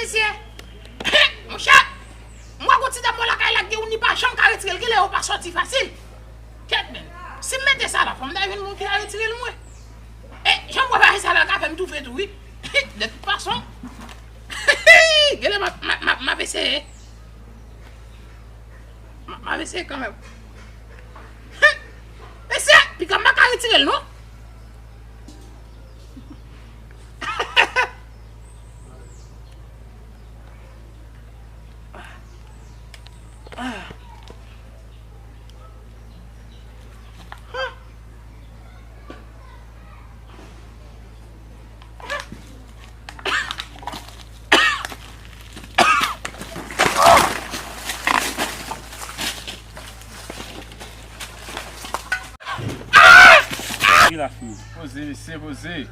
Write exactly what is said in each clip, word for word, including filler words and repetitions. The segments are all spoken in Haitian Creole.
Mesye, monchè, m wè gon ti dam mwen lakay la ki di w ni pa janm ka retire l, genlè yo pa sòti fasil. Kèt men, si m mete sa la, fò m ta jwenn moun ki ta retire l mwen. E jan m wè bagay sa la ka fè m toufe tou wi. De tout fason, genlè m ap, m ap, m ap, m ap eseye. M ap, m ap eseye kanmenm. Mesye, piga m pa ka retire l non. Poze, mesye, poze.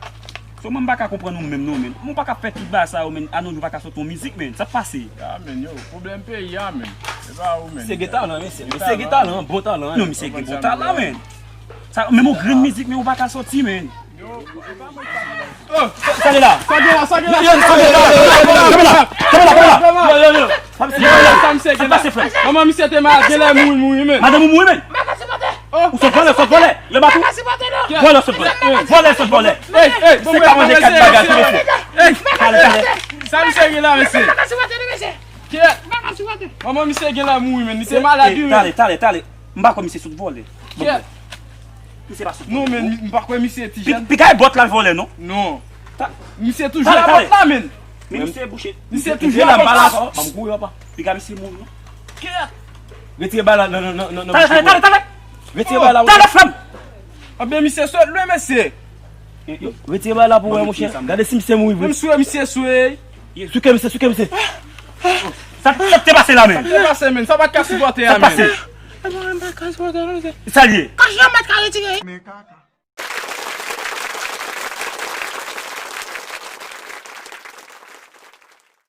So, mwen, m pa ka konprann ou menm, non, men. Ou pa ka fè tout bagay sa yo, men. Anon, ou pa ka sot yon mizik, men. Sa k pase? Ya, men, yo, pwoblèm peyi a, men. Se pa ou, men. Misye gen talan, mesye. Misye gen talan, bon talan. Non, misye gen bon talan, men. Sa, menm yon grenn mizik, men ou pa ka soti, men. Sa gen la. Sa gen la, sa gen la. Yo, yo, sa gen la. Kanpe la, kanpe la, kanpe la. Yo, yo, yo. Sa misye gen la. Sa misye gen la. Manman misye te malad, genlè mouri, mouri, men. Madanm ou mouri, men. Ou sot vòlè, sot vòlè. Lè bato. Vòlè, sot vòlè. Vòlè, sot vòlè. Misye ka manje kat bagay tou, mesye. Talè, talè. Sa misye gen la, mesye. Kiyès? Manman misye genlè mouri, men. Li te malad, wi, men. Talè, talè, talè. M pa kwè misye sot vòlè. Kiyès? Misye pa sot vòlè. Non, men, m pa kwè misye ti jèn. Piga e bòt la vòlè, non? Non. Misye toujou a bòt la, men. Men misye bouche. Misye toujou a bòt la. Ban m kouri, papa. Piga misye mouri, non? Kiyès? Retire bay la, non, non, non, non. Talè, talè, talè, talè. Retire bay la. Talè, frè m. Anben, misye sot lwen, mesye. Retire bay la pou wè, monchè. Gade si misye mouri vre. Menm si misye swe. Souke misye, souke misye. Sa, sa te pase la, men. Sa te pase, men. Sa pa t ka sipòte a, men. Sa t pase. Sa l ye. Kòch lan mèt ka retire.